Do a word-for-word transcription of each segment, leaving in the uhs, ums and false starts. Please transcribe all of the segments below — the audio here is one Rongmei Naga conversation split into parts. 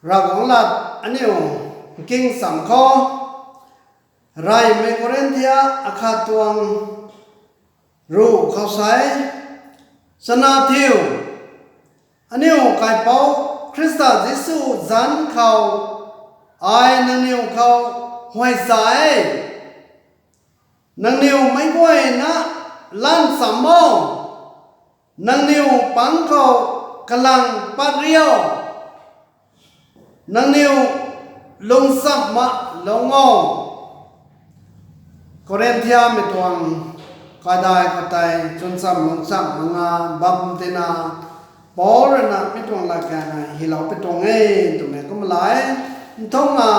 Ravguangc lat aniu nking cham khou, Reymei Korinthia akhat tuang ruh khou sei, chana thiu, aniu Kaipouc Khrista Jisu zanc khou ai nangniw khou huay sa e. Nangniw meic guayna lan cham o, nangniw pang khou kalang pat rio, nangniw lungcham ma lung o. Korinthiamei tuang kaidai khou tei chwncham lungcham manga bam tina, Paul rui na mi tuang latkaeng hei hylou pi tuang e twmei kumna lai. Nthungna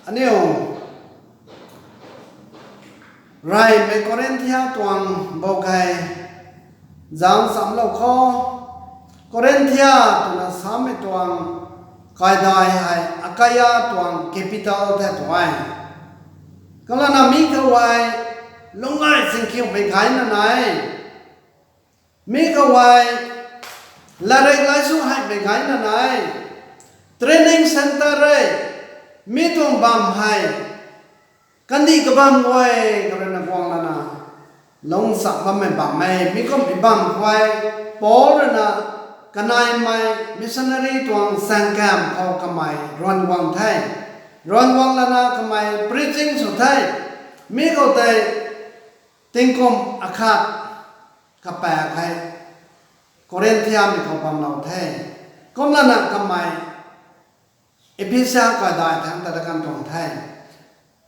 aniu Reymei Korinthia tuang bou kei zauc chamlou khou, Korinthia twna samei tuang kaidai hei Akaya tuang capital the tu e. Kumlana mi khou hei lungcgay singkhiumei gayna nai, mi khou hei latrik laisu heimei gayna nai, training centre e, mi tuang bam hei kandih kabam guay khou rui na guang lana lungcham bammei bam e. Mi kummei bam khou Paul rui na kaneimei missionary tuang saengkam khou kamei ruan guang the. Ruan guang lana kamei preaching sw the. Mi khou tei tingkum akhat kapaek hei Korinthiamei khou bamlou the. Kumlana kamei Ephesia kaidai thangc ta da kan tuang the.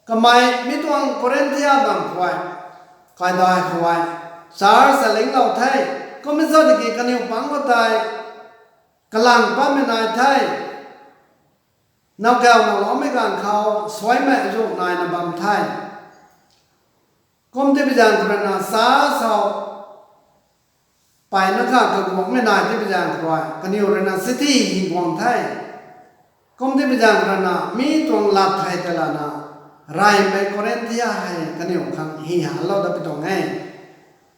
Kamei mi tuang Korinthia bam khou, kaidai khou church ta linglou the. Kummei zat tiki kaniw pang khou tei kalang patmei nai the. Nowkaw nowloumei ganv khou suaimei zu naina bam the. Kum tipui zaeng khou rui na sa sau mpeyna kha kaguangmei nai tipui zaeng khou rui kaniw rui na chithi hy guang the. Kum tipui zaeng khou rui na mi tuang lat thei tei lana Reymei Korinthia hei kaniw khang hy hanlou dat pi tuang e.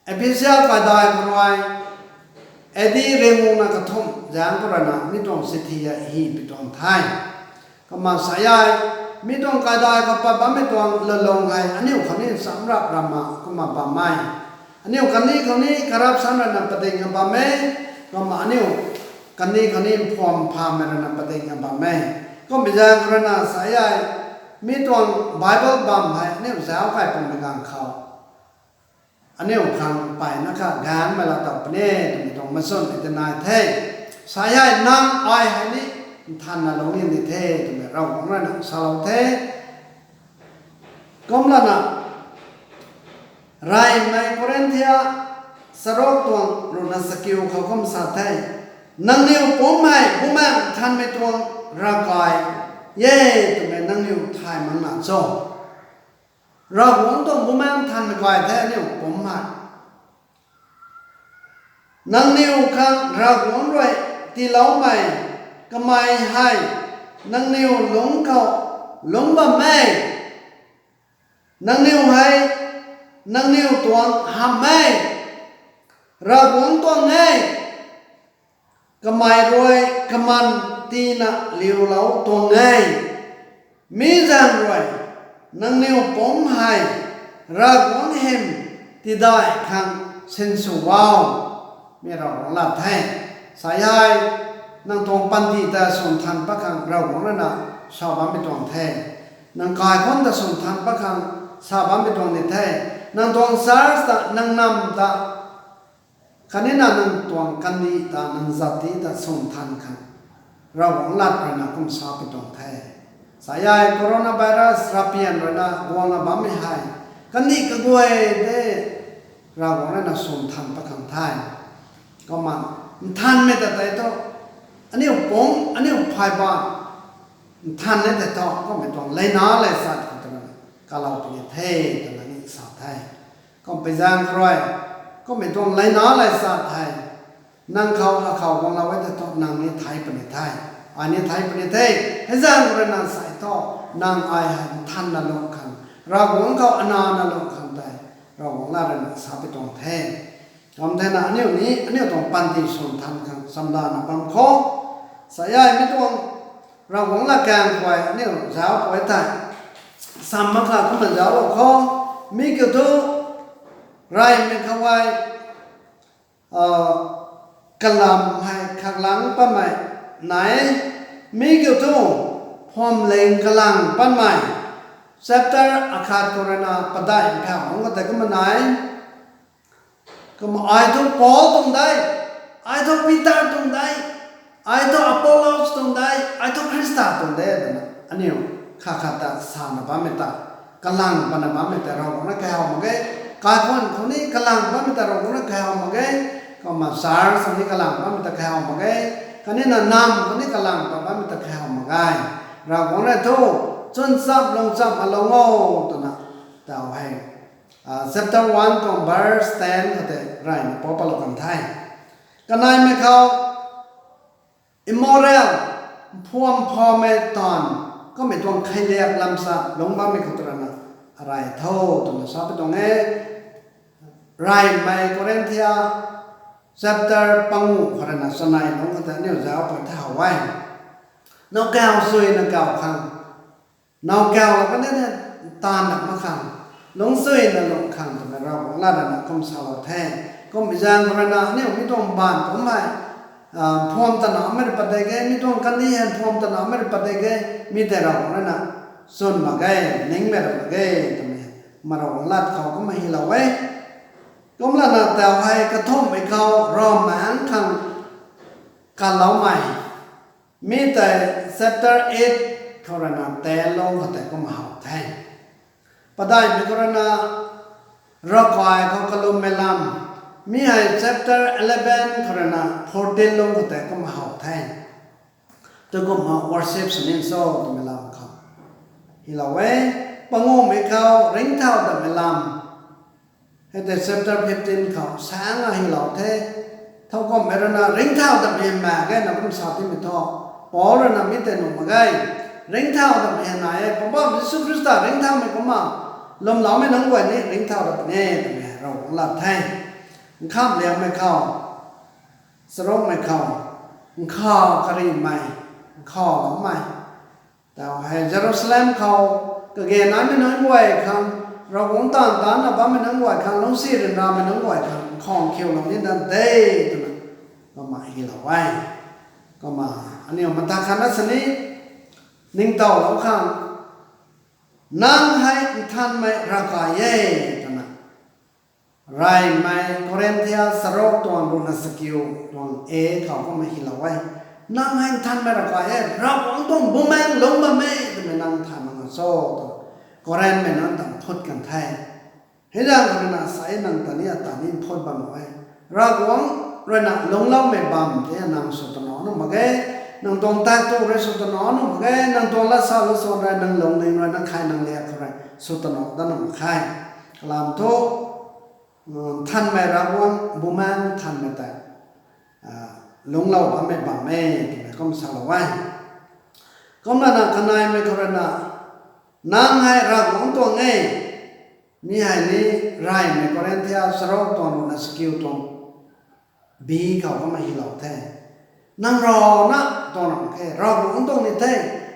Ephesia kaidai khou rui A D ringuna kathumh zaeng khou rui na mi tuang chithi hei hy pi tuang the. Kumna sa e, mi tuang kaidai khou pat bammei tuang lulung hei aniu khou ni chamc rap rama kumna bam e. Aniu kandih khou ni corruption rui na pading a bam e. Kumna aniu kandih khou ni mphuam phamei rui na pading a bam e. Kummei zaeng khou rui na sa e, mi tuang Bible bam hei aniu zauc kai pwmei ganv khou aniu khang mpeyna kha gaengmei laa taw puni twmei tuang machwn tei nai the. Sa e, nang ai hei ni nthanna lungc ni the twmei Ravguangc rui na salou the. Kumlana Reymei Korinthia charuk tuang ruhna chakiu khou kum sa the, nangniw pumc hei Bumaengh Nthanmei tuang ravkai e twmei nangniw thay makna cho? Ravguangc tuang Bumaengh Nthanmei kai the aniu pumc hei. Nangniw khang Ravguangc rui tiiloumei kamei hei nangniw lungc khou lungc bam e. Nangniw hei nangniw tuang hamh e, Ravguangc tuang e. Kamei rui kaman tiina liulou tuang e. Mi zaeng rui nangniw pumc hei Ravguangc hym tidai khang sinsw o. Mi Ravguangc lat the. Sa e, nang tuang panty ta swn than pat khang Ravguangc rui na sa bammei tuang the. Nang kaikhunc ta swn than pat khang sa bammei tuang ni the. Nang tuang church ta, nang nam ta, khatni na nang tuang kandih ta, nang zat ti ta swn than khang Ravguangc lat rui na kum sa pi tuang the. Sa e, coronavirus ravpian rui na guang a bammei hei kandih kaguay de Ravguangc rui na swn than pat khang the. Kumna nthanmei ta tei thu aniu pumc, aniu phay ba nthan e tei thu kummei tuang leina leichat khou twna kalou puni the twna ni sa the. Kumpui zaeng khou rui kummei tuang leina leichat hei nang khou akhou guanglou e tei thu nang ni thei puni the, ai ni thei puni the. Hei zaeng rui na sa e thu, nang ai hei nthanna lung khang, Ravguangc khou anana lung khang tei Ravguangc lat rui na sa pi tuang the. Kum thena aniu ni aniu tuang panty swn than khang chamlana bam khou, sa e, mi tuang Ravguangc lat kaeng khou aniu zauc pui tei, sam mak kha kumna zauc khou, mi kiu thu, reymei khou ei, kalam hei khaklang patmei nai, mi kiu thu, phuamling kalang patmei, chapter akhat khou ruina padeih phau nunc khou tei kumna nai. Kumna ai thu Paul tuang de, ai thu Peter tuang de, ai thu Apollos tuang de, ai thu Khrista tuang de twna aniu khat khat ta sana bammei ta, kalang patna bammei ta Ravguangc rui kahaw mak ge. Kaikhwang khou ni kalang patmei ta Ravguangc rui kahaw mak ge. Kumna church khou ni kalang patmei ta kahaw mak ge. Khatni na nam khou ni kalang pat bammei ta kahaw mak ge. Ravguangc rui thu, chwn chap lung chap alung o twna tau hei, chapter one tuang verse ten khou tei reyna pou patlou kan the. Kaneimei khou immoral, phuam phaumei taanv, kummei tuang kheiliak lam sa lungc bammei khou tw ruina rey tho twna sa pi tuang e. Reymei Korinthia chapter panguh khou ruina chanei lungc khou tei aniu zauc pui thau e. Nowkaw suina kaw khang, nowkaw lou kan e, taanv mak khang, lungcsuina lungc khang twmei Ravguangc lat ruina kum salou the. Kummei zaeng khou ruina aniu mi tuang baanv kumhmei, phuam tana mei rui pat de ge, mi tuang kandih hei phuam tana mei rui pat de ge, mi tei Ravguangc ruina chwn mak ge, ningmei rap mak ge twmei, ma Ravguangc lat khou kumna hylou e. Kumlana tau hei kathumhmei khou Rom maengc khang kaloumei, mi tei chapter eight khou ruina ten lungc khou tei kumna how the. Padeihmei khou ruina ravkai khou kalummei lam, mi hei chapter eleven khou ruina fourteen lungc khou tei kumna how the. Tei kumna worship sw ning cho twmei lam khou hylou e. Panguhmei khou ringcthau datmei lam, hei tei chapter fifteen khou saengna hylou the. Thowkumhmei ruina ringcthau datmei mak ge na kum sa timei thu, Paul ruina mi tei nuh mak ge. Ringcthau datmei nai e, Poubauhmei Jisu Khrista ringcthaumei kumna lwmloumei nunc guay ni ringcthau dat puni e twmei Ravguangc lat the. Nkhamhliangmei khou, charukmei khou, nkhaw karimei, nkhaw loumei, tau hei Jerusalem khou kage naimei nunc guay khang, Ravguangc taanv taanna bammei nunc guay khang, lungcsi ryanramei nunc guay khang nkhang khiulou ni dan de twna kumna hylou e. Kumna aniu mata khatna sini ningtowlou khang, nang hei nthanmei ravkai e twna Reymei Korinthia charuk tuang ruhna chakiu tuang e khou kumna hylou e. Nang hei nthanmei ravkai e, Ravguangc tuang bumaengh lungc bam e twmei nang nthan mak na cho twna Korinthmei nunc ta phut kan the. Hei zaeng khou ruina sa e, nang ta ni ata ni phut bam mak e. Ravguangc ruina lungcloumei bam tei nang sw tana nuh mak ge. Nang tuang tat tu rui sw tana nuh mak ge. Nang tuang lat sa lat suan rui, nang lungning rui, nang khay nang liak khou rui sw tana dat nuh mak khe. Kalam thu, nthanmei Ravguangc bumaengh nthanmei tei lungclou bammei bam e twmei kum salou e. Kumlana kaneimei khou ruina, nang hei Ravguangc tuang e. Mi hei ni Reymei Korinthia charuk tuang ruhna chakiu tuang bi khou kumna hylou the. Nang rana tuang ram mak khe, Ravguangc tuang ni the.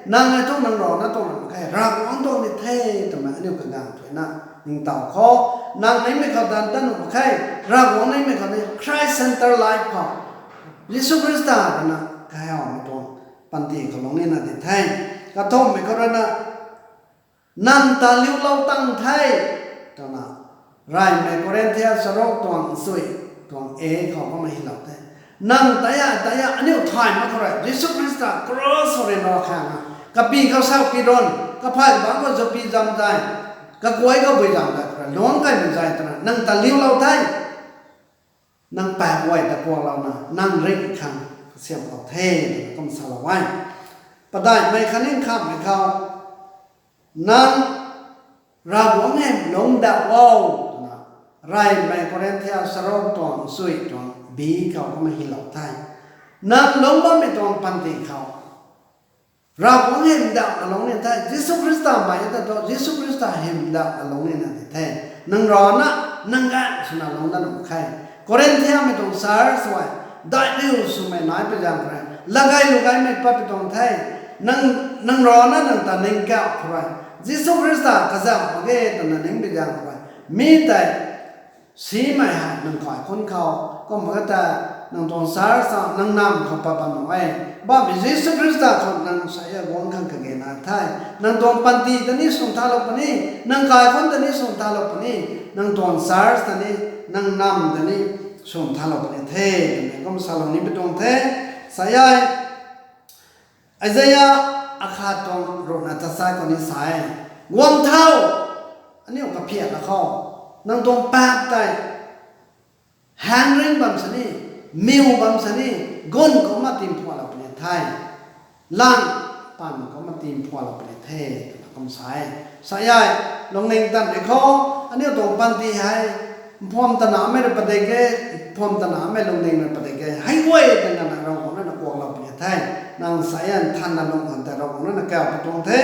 Nang hei thu nang rana tuang ram mak khe, Ravguangc tuang ni the twmei aniu kaganv thuina ningtow khou, nang nimei khou dan dat nuh mak khe. Ravguangc nimei khou ni Christ center life khou, Jisu Khrista ruina kahawmei tuang panty khou lung nina di the. Kathumhmei khou ruina, nang ta liulou tang the twna Reymei Korinthia charuk tuang sui tuang e khou kumna hylou the. Nang tei a, tei a, aniu thay mak khou rui Jisu Khrista cross khou ryanra khang a, kapi khou sau pi run, kaphay kabangc khou zupi zam zay, kakuay khou bui zam zay khou rui luangc kaimei zay twna nang ta liulou the. Nang paap guay ta kuaklouna nang ringh khang kasiamhlou the twna kum salou e. Padaihmei khatni nkhamhmei khou, nang Ravguangc hym lungc dat o twna Reymei Korinthia charuk tuang sui tuang bi khou kumna hylou the. Nang lungc bammei tuang panty khou Ravguangc hym dat alung ni the, Jisu Khrista mei ta thu, Jisu Khrista hym dat alung nina di the. Nang rana, nang ganv swna lungc dat nuh mak khe. Korinthiamei tuang church guay, daihriu swmei nai pui zaeng khou rui, lagay lugaymei pat pui tuang the. Nang, nang rana nang ta ning kau khou rui, Jisu Khrista kazauh mak ge twna ning bi zaeng khou rui, mi tei simei hei nang kaikhunc khou, kumna ta nang tuang church ta nang nam khou pat bam nuh e. Bammei Jisu Khrista khou nang sa e guang khang kage na the. Nang tuang panty ta ni swn thalou puni, nang kaikhunc ta ni swn thalou puni, nang tuang church ta ni, nang nam ta ni swn thalou puni the twmei kum salou ni pi tuang the. Sa e, Isaiah akhat tuang ruhna tachat khou ni sa e, guang thau, aniu kaphiat la khou, nang tuang paap tei hang ring bam sini, miw bam sini, gun kumna timphualou puni the, lang pan kumna timphualou puni the twna kum sa e. Sa e, lungning tan ri khou, aniu tuang panty hei mphuam tanamei rui padik e, mphuam tanamei lungning rui padik e, hei guay twna nang Ravguangc rui na kuaklou puni the. Nang sa e, nthanna lung khang tei Ravguangc rui na kau pi tuang the.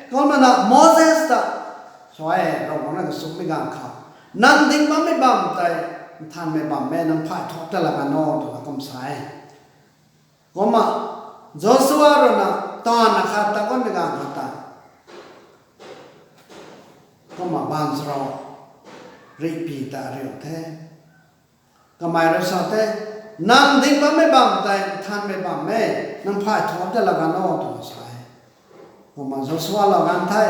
Kumna na Moses ta sa e, Ravguangc rui na kasumhmei ganv khou, nang ding bammei bam tei nthanmei bam e, nang phay thuap ta laa gan o twna kum sa e. Kumna Joshua rui na taanv akhat ta kummei ganv khou ta, kumna baanchara rihpy ta ariu the. Kamei rui sa the, nang ding bammei bam tei nthanmei bam e, nang phay thuap ta laa gan o twna sa e. Kumna Joshua laa gan the,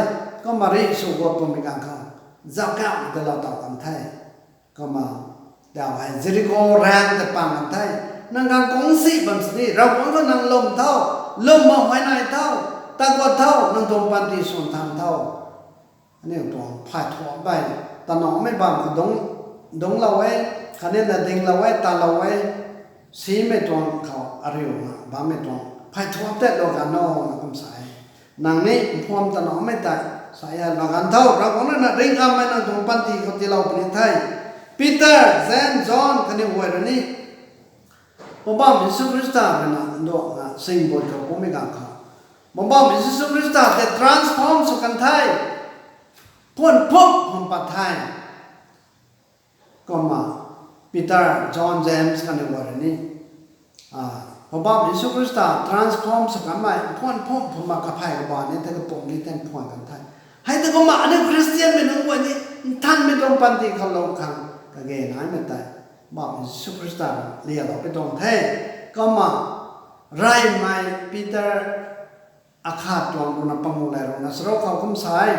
kumna rih sw guat pumei ganv khou, zauc kau ta laa taw kan the. Kumna, tau hei Jeriko raeng ta pang kan the, nang ganv kungsi bam sini, Ravguangc khou nang lwm thau, lwm mak huay nai thau, ta guat thau, nang tuang panty swn than thau. Aniu tuang phay thuap bei, tanamei bam khou dungc, dungclou e, khatni na dinglou e, talou e, simei tuang khou ariuna bammei tuang phay thuap tei laa gan o na kum sa e. Nang ni mphuam tanamei tei sa e, laa gan thau, Ravguangc rui na ringh ngammei nang tuang panty khou tiilou puni the. Peter, James, John khatni guay rui ni Poubauhmei Jisu Khrista rui na nduangna singbut khou kummei ganv khou, Poubauhmei Jisu Khrista tei transform sw kan the. Phuan phum phum pat the. Kumna Peter, John, James khatni guay rui ni, Poubauhmei Jisu Khrista transform sw kanmei phuan phum phum mak kaphey kabah ni tei kapumc ni tei phuan kan the. Hei tei kumna aniu Khristianmei nunc guay ni nthanmei tuang panty khou lung khang kage naimei tei Poubauhmei Jisu Khrista rui lialou pi tuang the. Kumna reymei Peter akhat tuang ruhna panguh lev ruhna charuk khou kum sa e,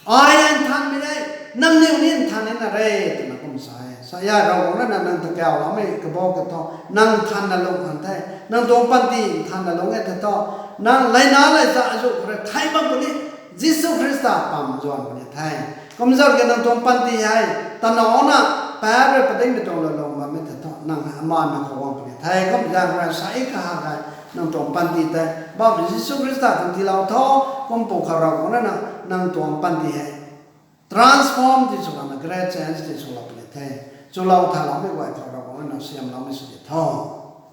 ai nthanmei e, nangniw ni nthan nina re twna kum sa e. Sa e, Ravguangc rui na nang ta kauloumei kabau ka thu, nang nthanna lung kan the, nang tuang panty nthanna lung e the thu, nang leina lei za azu khou rui thei bam puni, Jisu Khrista pam zuan puni the. Kumzat ke nang tuang panty hei tanauna paap rui padikmei tuang lou lung bammei the thu, nang hei aman na khou guang puni the. Kumzat rui sa e kaha khe, nang tuang panty tei Poubauhmei Jisu Khrista khang tiilou tho. Kum pu khou Ravguangc rui na nang tuang panty hei transform ti sw lana, great change ti swlou puni the. Chulou thaloumei guay khou Ravguangc rui na siamloumei sw di tho.